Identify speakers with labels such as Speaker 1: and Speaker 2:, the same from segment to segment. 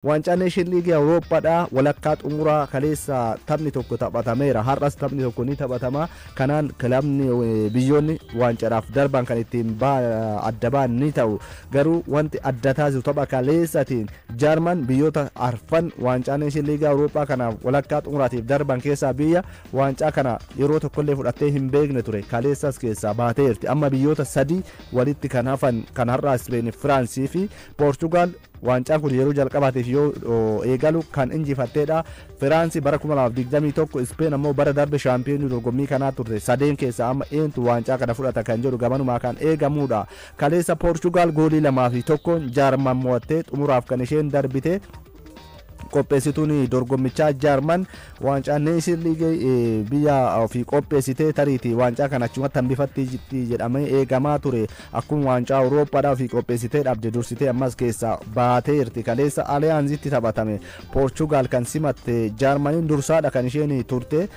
Speaker 1: Waancaa Neeshin Liigii Awurooppaadha. Walakkaa xumuraa kaleessa taphni tokko taphatameera. Har'as taphni tokko ni taphatama. Kanaan kilabni biyyoonni waancaadhaaf darban kan ittiin adda ba'an ni ta'u. Garuu wanti adda taasisu tapha kaleessatiin Jaarman biyyoota arfan waancaa Neeshin Liigii Awurooppaa kanaaf walakkaa xumuraatiif darban keessaa biyya waancaa kana yeroo tokkollee fudhattee hin beekne ture. Kaleessas keessaa baateerti. Amma biyyoota sadii walitti kan hafan kan har'aa Ispeen, Firaansii fi Poorchugaal waancaan kun yeroo jalqabaatiif yoo eegalu kan injifatteedha. Firaansi bara 2021, Ispeen ammoo bara darbe shaampiyoonii dorgommii kanaa turte. Sadeen keessaa amma eentu waancaa kana fudhata kan jedhu gamanumaa kan eegamudha. Kaleessa Poorchugaal goolii 2 fi 1n Jaarman mo'attee xumuraaf kan isheen darbite. Qopheessituun dorgommichaa Jaarman waancaa Neeshin Liigii biyya ofii qopheessitee tariitii waancaa kana achumatti hambifatti jedhamee eegamaa ture. Akkuma waancaa Awurooppaadhaa ofii qopheessitee dhabde, dursitee ammas keessaa baateerti. Kaleessa Aliyaanzitti taphatame. Poorchugaal kan simatte Jaarmaniin dursaadha kan isheen turte.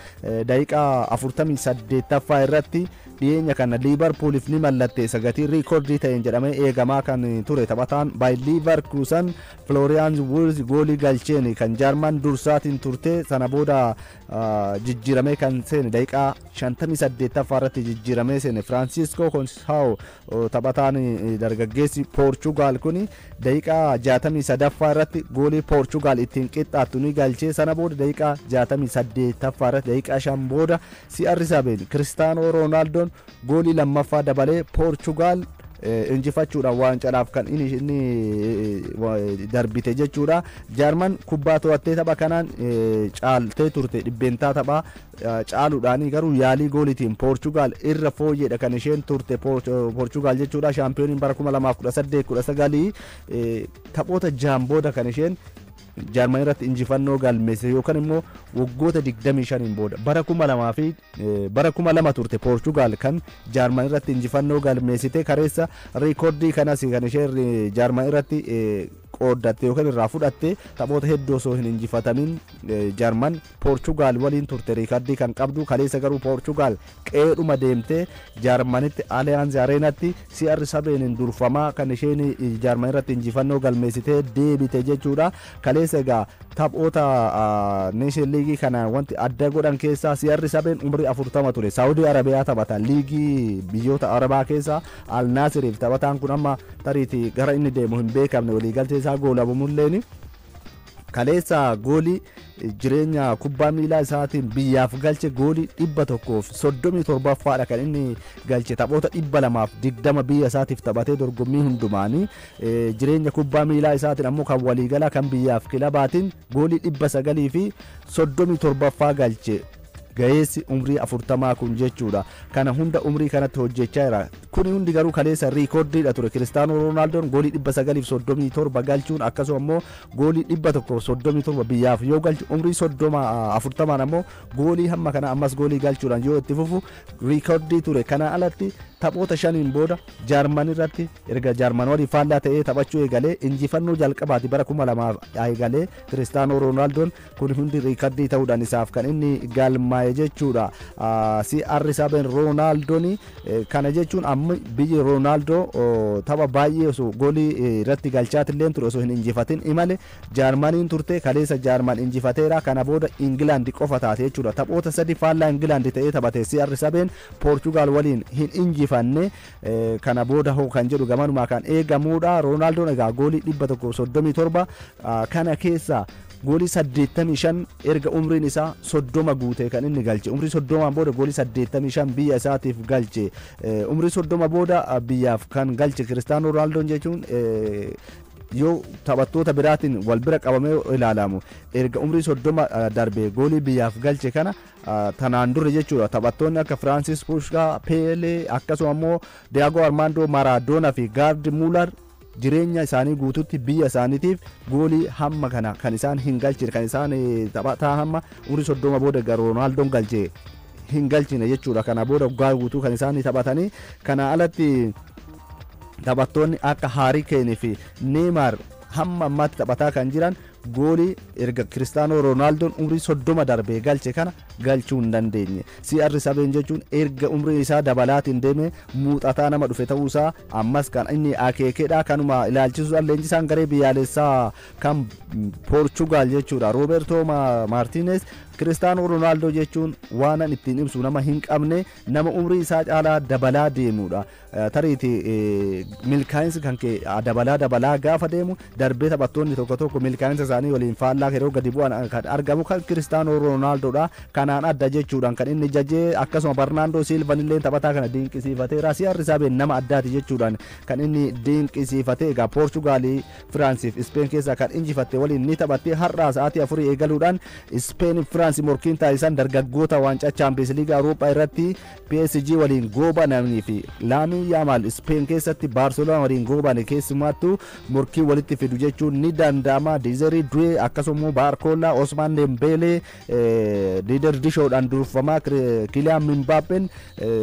Speaker 1: Daqiiqaa 48ffaa irratti dhiyeenya kana Liivarpuuliif ni mallatteessa gatii riikoordii ta'een jedhamee eegamaa kan ture taphataan Baayir Liivarkuusan Flooriyaan Wuurz goolii galcheen kan Jaarman dursaatiin turte. Sana booda jijjiiramee kan seene, daqiiqaa 58ffaa irratti jijjiiramee seene, Firaansiiskoo Konsaaw taphataan dargaggeessi Poorchugaal kun daqiiqaa 63ffaa irratti goolii Poorchugaal ittiin qixxaattu ni galchee. Sana booda daqiiqaa 68ffaa irratti, daqiiqaa 5 booda, CR7 Kiristaanoo Roonaaldoon goolii lammaffaa dabalee Poorchugaal injifachuudhaan waancaadhaaf kan inni darbite jechuudha. Jaarman kubbaa to'attee tapha kanaan caaltee turte dhibbeentaa taphaa caaluudhaan, garuu yaalii goolitiin Poorchugaal irra fooyyeedha kan isheen turte Poorchugaal jechuudha. Shaampiyooniin bara 2018-19 taphoota jaan booda kan isheen Jaarman irratti injifannoo galmeesse, yookaan immoo waggoota 25 booda, bara 2000 fi bara 2000 turte Poorchugaal kan Jaarman irratti injifannoo galmeessite. Kaleessa riikoordii kanas kan isheen Jaarman irratti qooddatte yookaan irraa fudhatte, taphoota hedduu osoo hin injifatamin Jaarman Poorchugaal waliin turte riikardii kan qabdu. Kaleessa garuu Poorchugaal qeedhuma deemtee Jaarmanitti Aliyaanzi Areenatti CR7 durfamaa kan isheen Jaarman irratti injifannoo galmeessitee deebite jechuudha. Kaleessa egaa taphoota Neeshin Liigii kana wanti adda godhan keessaa CR7 umrii 40 ture. Saawudii Arabiyaa taphata, liigii biyyoota Arabaa keessaa Alnaasiriif. Taphataan kun amma tariitii gara inni deemu hin beekamne, waliigaltee isaa goolabamulleen kaleessa goolii jireenya kubbaa miilaa isaatiin biyyaaf galche, goolii 137ffaadha kan inni galche taphoota 220 biyya isaatiif taphatee dorgommii hundumaanii. Jireenya kubbaa miilaa isaatiin ammoo kan waliigalaa kan biyyaaf kilabaatiin goolii 937ffaa galche gaheessi umrii 40 kun jechuudha. Kana hunda umrii kanatti hojjechaa jira. Kuni hundi garuu kaleessa riikoordiidha ture. Kiristaanoo Roonaaldoon goolii 937 galchuun, akkasuma immoo goolii 137 biyyaaf yoo galchu, umrii 40n ammoo goolii hamma kana ammas goolii galchuudhaan yoo itti fufu riikoordii ture. Kana alatti taphoota shaniin booda Jaarman irratti, erga Jaarman walii faallaa ta'ee taphachuu eegalee, injifannoo jalqabaati bara 2000 eegalee Kiristaanoo Roonaaldoon. Kun hundi riikardii ta'uudhaan isaaf kan inni galmaa'e jechuudha. CR7 Roonaaldoon kana jechuun amma biyyi Roonaaldoo tapha baay'ee osoo goolii irratti galchaatillee ture osoo hin injifatin imale Jaarmaniin turte. Kaleessa Jaarman injifateera. Kana booda Ingilaandi qofa taate jechuudha. Taphoota sadi faallaa Ingilaandi ta'ee taphate CR7, Poorchugaal waliin hin injifanne. Kana booda hoo kan jedhu gamanumaa kan eegamuudha. Roonaaldoon egaa goolii 137 kana keessa goolii 85 erga umriin isaa 30 guute kan inni galche. Umrii 30n booda goolii 85 biyya isaatiif galche. Umrii 30 booda biyyaaf kan galche Kiristaanoo Roonaaldoon jechuun, yoo taphattoota biraatiin wal bira qabamee ilaalamu, erga umrii 30 darbee goolii biyyaaf galche kana tanaan dura jechuudha, taphattoonni akka Firaansis Pushkaa, Peelee, akkasuma immoo Diyaagoo Armaandoo Maaradoonaa fi Gaard Muular jireenya isaanii guututti biyya isaaniitiif goolii hamma kana kan isaan hin galchine, kan isaan taphataa hamma umrii 30 booda Roonaaldoon galche hin galchine jechuudha. Kana booda waggaa guutuu kan isaan taphatanii kana alatti taphattoonni akka Haarii Keenii fi Neemaar Hamma ammaatti taphataa kan jiran goolii erga Kiristaanoo Roonaaldooon umrii 30 darbee galche kana galchuu hin dandeenye. CR7 jechuun erga umriin isaa dabalaatiin deeme muuxataa nama dhufe ta'uusaa ammas kan inni akeekedha. Kanuma ilaalchisuudhaan leenjisaan garee biyyaalessaa kan Poorchugaal jechuudha, Roobertoo Maartiines, Kiristaanoo Roonaaldoo jechuun waan ittiin ibsu nama hin qabne, nama umrii isaa caalaa dabalaa deemudha. Tariiti milkaa'insi kan kee dabalaa dabalaa gaafa deemu darbee taphattoonni tokko tokko milkaa'insa isaanii waliin faallaa yeroo gadi bu'an kan argamu kan Kiristaanoo Roonaaldodha. Kanaan adda jechuudhaan kan inni jajee, akkasuma Barnaandoo Silvan illee taphataa kana dinqisiifateera. CR7 nama addaati jechuudhaan kan inni dinqisiifate. Egaa Poorchugaalii Firaansiif Ispeen keessaa kan injifatte waliin ni taphatte. Har'aa sa'aatii 4 eegaluudhaan Ispeen Firaansi morkiin taasisan, dargaggoota waancaa Chaampiyoons Liigaa Awurooppaa irratti PSG waliin goobananii fi Laamii Yaamaal Ispeen keessatti Baarseloonaa waliin goobane keessumattuu morkii walitti fidu jechuun ni danda'ama. Diizerii Du'ee, akkasuma Baarkoolaa, Osmaan Dembeelee, Diider Dishoodhaan durfamaa Kiliyaan Mimbaappeen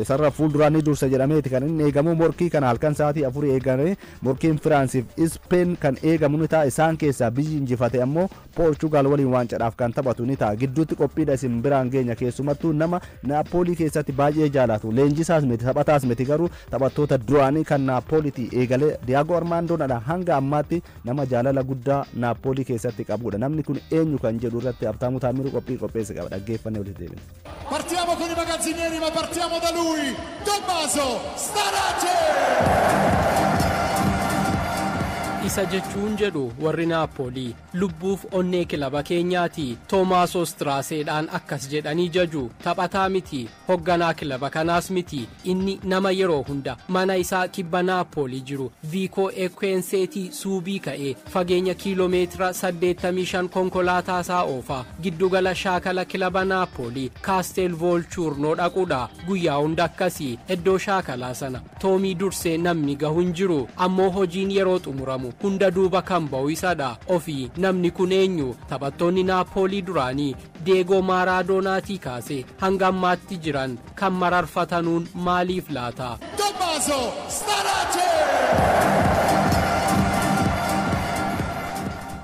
Speaker 1: sarara fuulduraa ni dursa jedhameeti kan inni eegamu. Morkii kana halkan sa'aatii 4 eegame morkiin Firaansiif Ispeen kan eegamu ni ta'a. Isaan keessaa biyyi injifate ammoo Poorchugaal waliin waancadhaaf kan taphatu ni ta'a. Gidduutti qophiidha isin biraan geenya. Keessumattuu nama Naapoolii keessatti baay'ee jaalatu, leenjisaas miti, taphataas miti, garuu taphattoota duraanii kan Naapooliitii eegalee Diyaago Armaandoonadha hanga ammaatti nama jaalala guddaa Naapoolii keessatti qabudha. Namni kun eenyu kan jedhu irratti Abtaamuu Taamiruu qophii qopheesse qaba, dhaggeeffannee walitti deebina.
Speaker 2: Partiamo con i magazzinieri, ma partiamo da lui, Tommaso Starace!
Speaker 3: Isa jechuun jedhu warri Naapoolii lubbuuf onnee kilaba keenyaati. Toomaaso Straaseedhaan akkas jedhanii jaju. Taphataa miti, hogganaa kilaba kanaas miti. Inni nama yeroo hunda mana isaa kibba Naapoolii jiru Viikoo Ekweenseetii suubii ka'ee fageenya kiiloomeetira 85 konkolaataa isaa oofaa giddugala shaakala kilaba Naapoolii Kaastel Voolchuurnoo dhaquudha. Guyyaa hunda akkasii. Iddoo shaakalaa sana Toomii dursee namni gahu hin jiru. Ammoo hojiin yeroo xumuramu hunda duuba kan ba'u isadha. Ofii namni kun eenyu? Taphattoonni Naapoolii duraanii Deegoo Maaraadoonaatii kaase hanga ammaatti jiran kan mararfatanuun maaliif laata?
Speaker 2: Tommaso Starace!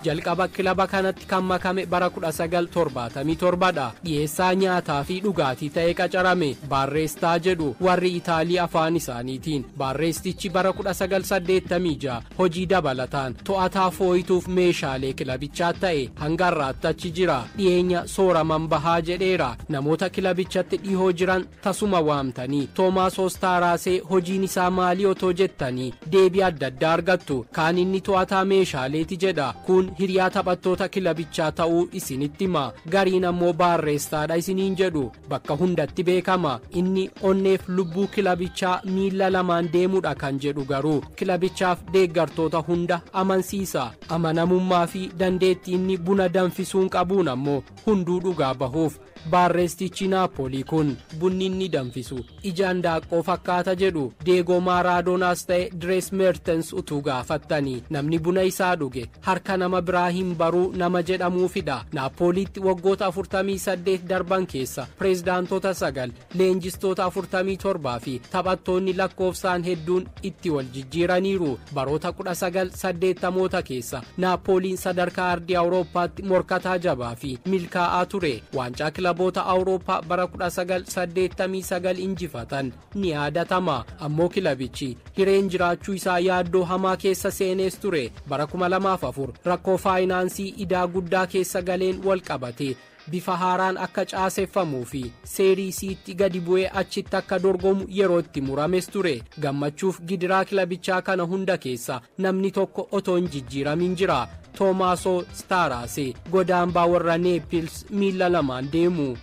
Speaker 3: Jalqaba kilaba kanatti kan makame bara 1977 dha. Dhiyeessaa nyaataa fi dhugaatii ta'ee qacarame. Baarreestaa jedhu warri Itaalii afaan isaaniitiin. Baarreestichi bara 1986 hojii dabalataan to'ataa fooyituuf meeshaalee kilabichaa ta'e hanga har'aatti achi jira. Dhiyeenya sooraman bahaa jedheera. Namoota kilabichatti dhihoo jiran tasuma waamtanii Toomaasoo Staaraasee hojiin isaa maalii otoo jettanii deebii adda addaa argattu. Kaan inni to'ataa meeshaaleeti jedha. Kun hiriyaa taphattoota kilabichaa ta'uu isinitti hima. Gariin ammoo baarreessaadha isiniin jedhu. Bakka hundatti beekama. Inni onneef lubbuu kilabichaa miila lamaan deemudha kan jedhu garuu kilabichaaf deeggartoota hunda amansiisa. Amanamummaa fi dandeettii inni buna danfisuun qabuun ammoo hunduu dhugaa bahuuf. Baarreestichi Naapoolii kun bunni inni danfisu ijaan daaqqoo fakkaata jedhu. Deegoo Maaraadonaas ta'e Direes Meertens utuu gaafattanii namni buna isaa dhuge harka nama biraa hin baruu nama jedhamuufidha. Naapooliitti waggoota 48 darban keessa pireezidaantota 9, leenjistoota 47 fi taphattoonni lakkoofsaan hedduun itti wal jijjiiraniiru. Baroota 1980moota keessa Naapooliin sadarkaa ardii Awurooppaatti morkataa jabaa fi milkaa'aa ture. Waancaa kilaboota Awurooppaa bara 1989 injifatan ni yaadatama. Ammoo kilabichi hireen jiraachuu isaa yaaddoo hamaa keessa seenees ture. Bara 2004 rakkoo faayinaansii idaa guddaa keessa galeen wal qabate bifa haaraan akka caaseffamuu fi seerii siitti gadi bu'ee achitti akka dorgomu yeroo itti murames ture. Gammachuuf gidiraa kilabichaa kana hunda keessa namni tokko otoo hin jijjiiramin jira. Toomaasoo Staaraase, godaambaa warra Neepils miila lamaan deemu.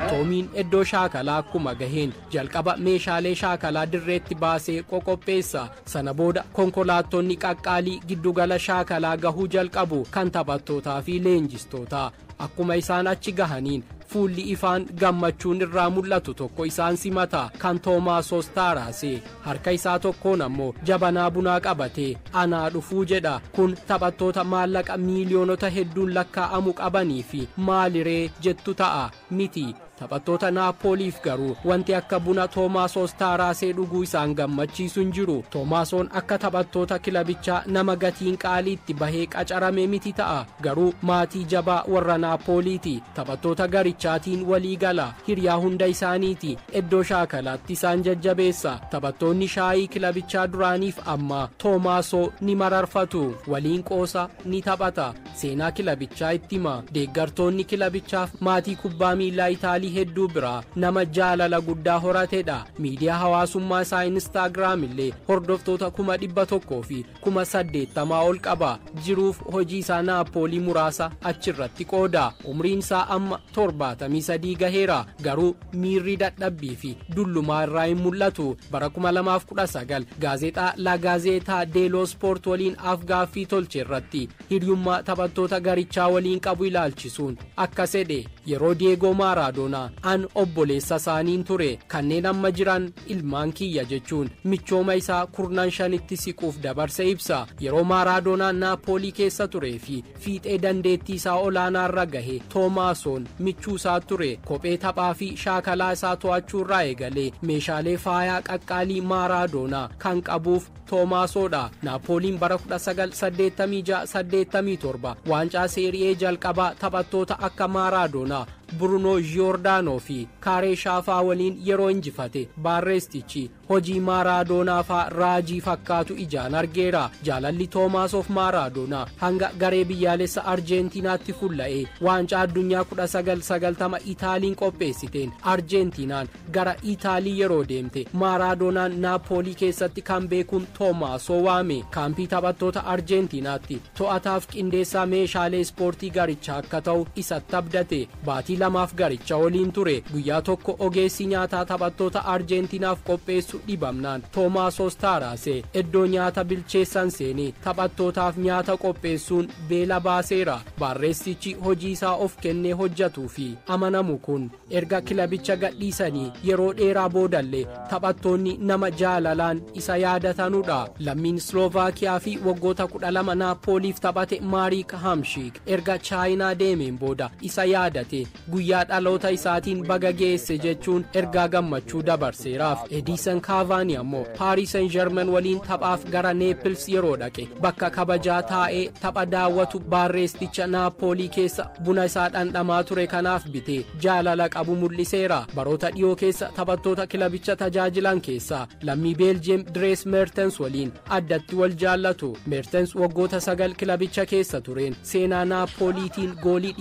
Speaker 3: Toomiin iddoo shaakalaa akkuma gaheen jalqaba meeshaalee shaakalaa dirreetti baasee qoqopheessa. Sana booda konkolaattonni qaqqaalii giddugala shaakalaa gahuu jalqabu kan taphattootaa fi leenjistootaa. Akkuma isaan achi gahaniin fuulli ifaan gammachuun irraa mul'atu tokko isaan simata kan Toomaasoo Staaraase. Harka isaa tokkoon ammoo jabanaa bunaa qabate anaa dhufuu jedha. Kun taphattoota maallaqa miiliyoonota hedduun lakkaa'amu qabanii fi maaliree jettu ta'a miti. Taphattoota Naapooliif garuu wanti akka buna Toomaasoos Taaraasee dhuguu isaan gammachiisu hin jiru. Toomaasoon akka taphattoota kilabichaa nama gatiin qaaliitti bahee qacarame miti ta'a. Garuu maatii jabaa warra Naapooliiti. Taphattoota garichaatiin walii gala. Hiriyaa hunda isaaniiti. Iddoo shaakalaatti isaan jajjabeessa. Taphattoonni shaayii kilabichaa duraaniif amma Toomaasoo ni mararfatu. Waliin qoosa ni taphata. Seenaa kilabichaa itti hima. Deeggartoonni kilabichaaf maatii kubbaa miilaa Itaalii hedduu biraa nama jaalala guddaa horatedha. Miidiyaa hawaasummaa isaa Instaagiraam illee hordoftoota 180,000 ol qaba. Jiruuf hojii isaa Naapoolii muraasa achirratti qooda. Umriin isaa amma 73 gaheera. Garuu miirri dadhabbii fi dullumaa irraa hin mul'atu. Bara 2019 gaazexaa La Gaazexaa Deeloo Sport waliin afgaaffii tolche irratti hiriyummaa taphattoota garichaa waliin qabu ilaalchisuun akkas jedhe. Yeroo Diyeegoo Maaraadoonaa an obboleessa isaaniin ture, kanneen amma jiran ilmaan kiyya jechuun michooma isaa 15tti siquuf dabarse ibsa. Yeroo Maaraadoonaan Naapoolii keessa turee fi fiixee dandeettii isaa olaanaarra gahe Toomaasoon michuu isaa ture. Kophee taphaa fi shaakalaa isaa to'achuurraa eegalee meeshaalee faayaa qaqqaalii Maaraadoonaa kan qabuuf Toomaasoodha. Naapooliin bara 1986-87 waancaa Seeriyee jalqabaa taphattoota akka Maaraadoonaa, Bruno Giordano fi Kaaree Shaafaa waliin yeroo injifate Baarreestichi hojii Maaraadoonaa faa raajii fakkaatu ijaan argeera. Jaalalli Toomaasoof Maaraadoonaa hanga garee biyyaalessa Arjeentinaatti fulla'ee waancaa addunyaa 1990 Itaaliin qopheessiteen Arjeentinaan gara Itaalii yeroo deemte Maaraadoonaan Naapoolii keessatti kan beekuun Toomaasoo waame. Kaampii taphattoota Arjeentinaatti to'ataaf qindeessaa meeshaalee ispoortii garichaa akka ta'u isatti abdate. Baatii 2 garicha waliin ture. Guyyaa tokko ogeessi nyaataa taphattoota Arjeentinaaf qopheessu dhibamnaan Toomaasoos Taaraasee iddoo nyaata bilcheessan seenee taphattootaaf nyaata qopheessuun beela baaseera. Barreessichi hojii isaa of kennee hojjatuu fi amanamu kun erga kilabicha gadhiisanii yeroo dheeraa boodallee taphattoonni nama jaalalaan isa yaadatanudha. Lammiin Slovaakiyaa fi waggoota 12 Naapooliif taphate Maarik Hamshiik erga Chaayinaa deemeen booda isa yaadate guyyaa dhaloota isaatiin baga geesse jechuun ergaa gammachuu dabarseeraaf. Edison Cavani ammoo Paris Saint-Germain waliin taphaaf gara Neepils yeroo dhaqe bakka kabajaa taa'ee tapha daawwatu Baarreesticha Naapoolii keessa buna isaa dhandhamaa ture kanaaf bitee jaalala qabu mul'iseera. Baroota dhiyoo keessa taphattoota kilabicha tajaajilan keessaa lammii Beeljiyeem Dries Mertens waliin addatti wal jaallatu. Mertens waggoota 9 kilabicha keessa tureen seenaa Naapooliitiin goolii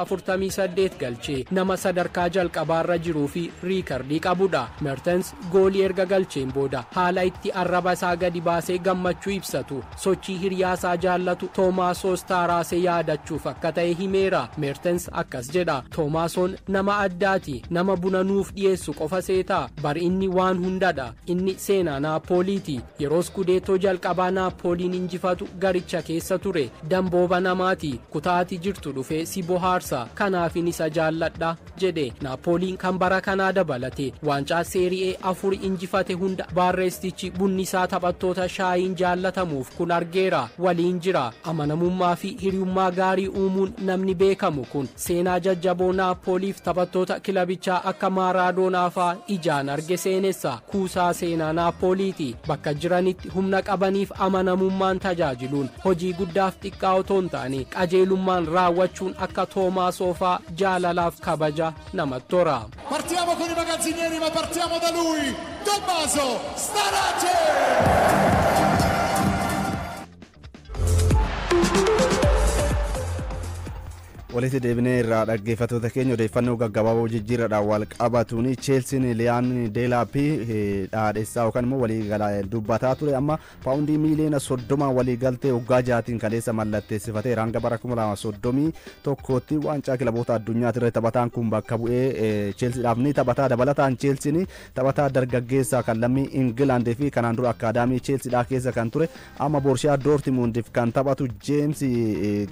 Speaker 3: 148 galchee nama sadarkaa jalqabaarra jiruu fi riikardii qabudha. Mertens goolii erga galcheen booda haala itti arraba isaa gadi baasee gammachuu ibsatu sochii hiriyaasaa jaallatu Toomaasoos Taaraasee yaadachuuf akka ta'e himeera. Mertens akkas jedha: Toomaasoon nama addaati, nama buna nuuf dhiyeessu qofa seetaa, bar inni waan hundadha, inni seenaa Naapooliiti. Yeroo Skudeetoo jalqabaa Naapooliin injifatu garicha keessa ture, dambooba namaati, kutaati jirtu dhufee si bohaarsa, kanaafin isa jaalladha jedhe. Naapooliin kan bara kanaa dabalate waancaa Seeri'ee 4 injifate hunda Baarreestichi bunni isaa taphattoota shaayiin jaallatamuuf kun argeera. Waliin jira. Amanamummaa fi hiriyummaa gaarii uumuun namni beekamu kun seenaa jajjaboo Naapooliif taphattoota kilabichaa akka Maaraadoonaa faa ijaan arge seenessa. Kuusaa seenaa Naapooliiti. Bakka jiranitti humna qabaniif amanamummaan tajaajiluun hojii guddaaf xiqqaa otoo hin taane qajeelummaan raawwachuun akka Toomaasoo faa jaalalaaf kabaja namatti tora.
Speaker 2: Partiamo con i magazzinieri, ma partiamo da lui, Tommaso Starace!
Speaker 1: Walitti deebinee irraa dhaggeeffattoota keenya odeeffannoo gaggabaaboo jijjiirradhaan wal qabatuun Cheelsiin Liyaan Deelaappii dhaadheessaa yookaan immoo walii dubbataa ture amma paawundii miiliyoona 30 walii galtee waggaa 6tiin kaleessa mallatteessifateera. Hanga bara 2031tti waancaa kilaboota addunyaatti irratti taphataan kun bakka bu'ee Cheelsiidhaaf ni taphata. Dabalataan Cheelsiin taphataa dargaggeessaa kan lammii Ingilaandii fi kanaan dura akkaadaamii Cheelsiidhaa keessa kan ture amma Borshiyaa Doortimundiif kan taphatu Jeems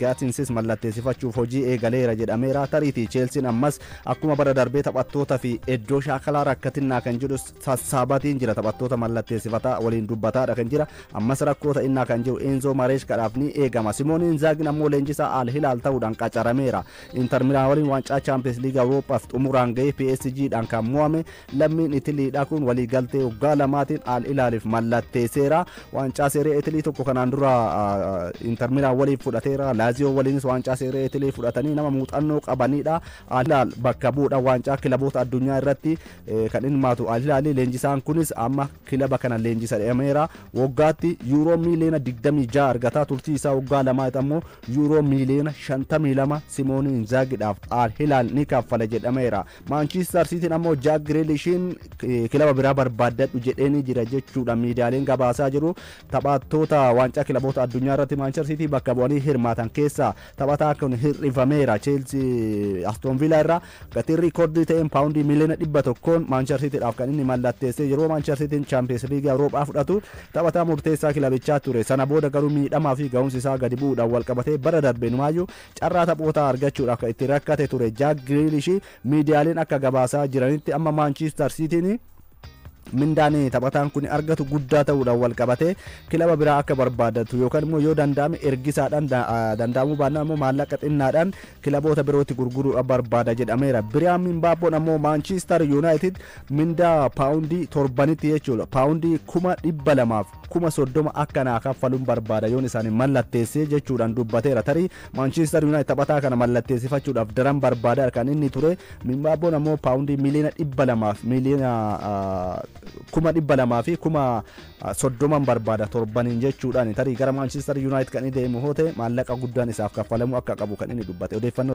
Speaker 1: Gaatinsis mallatteessifachuuf hojii eegaleera jedhameera. Tariitii Cheelsiin ammas akkuma bara darbee taphattoota fi iddoo shaakalaa rakkatinnaa kan jedhu sassaabatiin jira, taphattoota mallatteessifataa waliin dubbataadha kan jira. Ammas rakkoo ta'innaa kan jiru Enzo Mareeshkaadhaaf ni eegama. Simoon Inzaagin ammoo leenjisaa Al Hilaal ta'uudhaan qacarameera. Inter Milaan waliin waancaa Chaampiyoons Liigii Awurooppaaf xumuraan ga'ee PSG dhaan kan mo'ame lammiin Itiliidha kun walii galtee waggaa lamaatiin Al Hilaaliif mallatteesseera. Waancaa Seeree Itilii tokko kanaan dura Inter Milaan waliin fudhateera. Laaziyoo waliinis waancaa Seeree Itilii fudhatanii nama muuxannoo qabanidha. Al Hilaal bakka bu'uudhaan waancaa kilaboota addunyaa irratti kan hirmaatu Al Hilaali. Leenjisaan kunis amma kilaba kana leenjisa jedhameera. Waggaatti yuuroo miiliyoona 26 argataa, turtii isaa waggaa lamaa ammoo yuuroo miiliyoona 52 Simoon Inzaagidhaaf Al Hilaal ni kaffala jedhameera. Maanchiistar Siitiin ammoo Jaak Greelishiin kilaba biraa barbaaddadhu jedheenii jira jechuudha miidiyaaleen gabaasaa jiru. Taphattoota waancaa kilaboota addunyaa irratti Maanchiistar Siitii bakka bu'anii hirmaatan keessaa taphataa kun hir'ifameera. Cheelsii Aston Villa irraa gatiin riikoordii ta'een paawundii miiliyoona 100 Maanchiistar Siitiidhaaf kan inni mallatteessee yeroo Maanchiistar Siitiin Chaampiyoons Liigii Awurooppaa fudhatu taphataa murteessaa kilabichaa ture. Sana booda garuu miidhamaa fi ga'umsi isaa gadi bu'uudhaan wal qabatee bara darbe numaayyuu carraa taphoota argachuudhaaf kan itti rakkate ture. Jaak Greelish miidiyaaleen akka gabaasaa jiranitti amma Maanchiistar Siitiin mindaan taphataan kun argatu guddaa ta'uudhaan wal qabatee kilaba biraa akka barbaadatu yookaan immoo yoo danda'ame ergisaadhaan, danda'amuu baannaan immoo maallaqa xinnaadhaan kilaboota birootti gurguruu barbaada jedhameera. Biriyaan Mbaappoon ammoo Maanchiistar Yuunaayitid mindaa paawundii torbanitti jechuudha paawundii 230,000 akka naa kaffaluun barbaada yoon isaan mallatteessee jechuudhaan dubbateera. Tarii Maanchiistar Yuunaayitid taphataa kana mallatteessifachuudhaaf daran barbaada kan inni ture. Mbaappoon ammoo paawundii miiliyoona 200 miiliyoona 230,000 barbaada torbaniin jechuudhaan tarii gara Maanchiistar Yuunaayitid kan inni deemu hoo ta'e maallaqa guddaan isaaf kaffalamuu akka qabu kan inni dubbate odeeffannoo.